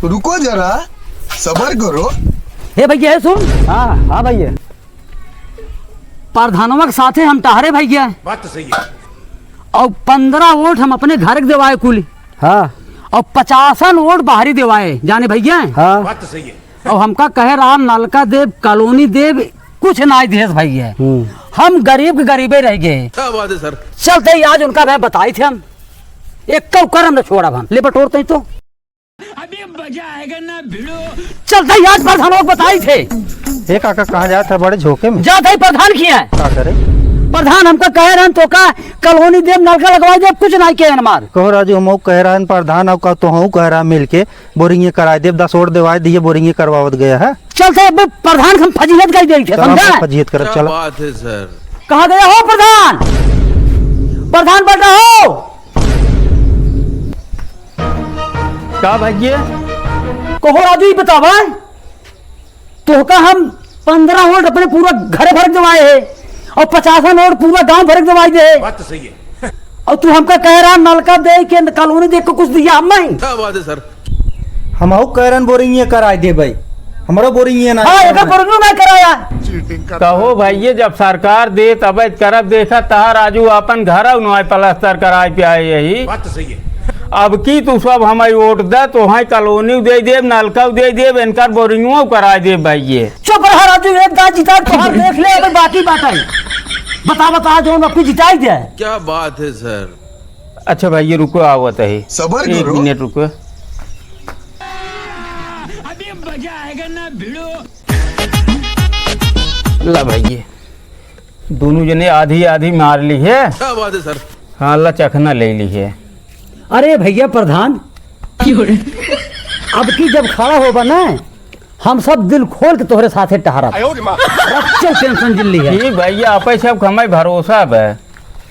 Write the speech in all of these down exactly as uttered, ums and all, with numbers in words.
रुको जरा, सबर करो। हे भैया, हे सुन। हाँ, हाँ भैया। प्रधानवा के साथे हम टहरे भैया। बात तो सही है। और पन्द्रह वोट हम अपने घर के देवाए कुल। हाँ। और पचासन वोट बाहरी देवाए, जाने भैया। हाँ। बात तो सही है। और हमका कहे रहा नलका देब, कॉलोनी देब, कुछ नाहीं देस भैया। हम्म। हम गरीब के गरीबे रह गए। क्या बात है सर। चलते ही आज उनका मैं बताई थे हम, एक कौ करम न छोड़ब हम। ले बटोरते ही तो। अभी मजा आएगा ना भिड़ो। चलते ही आज प्रधान लोग बताई थे। ए काका, कहाँ जात है बड़े झोंके में? जात है प्रधान किया है। का करे? प्रधान हमका कहे रहन तो का कॉलोनी देब, नलका लगवाई देब, कुछ नाहीं कहे हमार। कहो राजू, हम कहे रहन प्रधान, अब का तो हम कह रहा मिलके बोरिंगे कराए देब, दस वोट देवाए दिए, बोरिंगे करवावत गया है। चलते अब प्रधान हम फजीहत कह देई थे, चलो, समझा? हम फजीहत करब, क्या चलो। बात है सर। कहाँ गया हो प्रधान? प्रधान बैठा हो। का भैया? कहो राजू, ई बतावा, तोहका हम पन्द्रह वोट अपने पूरा घर भर के देवाए है और पचासन वोट पूरा गांव भर के देवाए दे। बात तो सही है। और तू हमका कह रहा नलका दे के कॉलोनी देख के कुछ दिया हम नहीं। क्या बात है सर। हम आऊ कह रहन बोरिंग ये कराए दे भाई, हमरो बोरिंग ये ना हाँ, कराए। एकर बोरिंग ना कराया। कहो भैया, जब सरकार दे तब करब, देखा तहा राजू अपन घर और नोय प्लास्टर कराए पे आए यही। बात तो सही है। अब की तू सब हमें वोट दे, तोहई कॉलोनी दे देब, नलका दे देब, इनकर बोरिंगो कराए देब भैया। चुप रहा राजू, एक दांव जिताई तोहार देख ले, अबे बाकी बात है। बता, बता, जो अबकी जिताई दे। क्या बात है सर। अच्छा भैया, रुको, आवत है। सबर एक करो। मिनट रुको। अभी मजा आएगा ना भिड़ो। ला भैया, दोनों जने आधी आधी मार ली है। क्या बात है सर। हाँ, ला चखना ले ली है। अरे भैया प्रधान, अबकी जब खड़ा होबा ना, हम सब दिल खोल के तोहरे साथे टहरब। आयो रे माँ। रच्चो टेंशन जिन लिहे। ठीक भैया, आपे सब हमें भरोसा बा।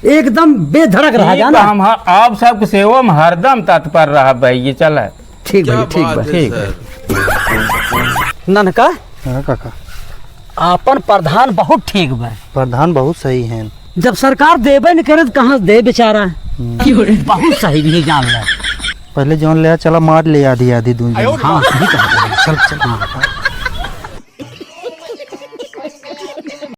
एकदम बेधड़क रहा ठीक जाना। बा, हम ह-, आप सबके सेवा में हरदम तत्पर रहब भैया, चला। ठीक क्या भैया, ठीक बात बा। है ठीक सर। बा। ननका, हाँ काका। आपन प्रधान बहुत ठीक बा। प्रधान बहुत सही हैं। जब सरकार देबे न करे तो कहाँ से दे बेचारा? हम्म। बहुत सही भी जान ले। पहले जौन ले आ, चला मार ले आधी आधी दून जन। हाँ, सही कहा। चल, चल। हाँ।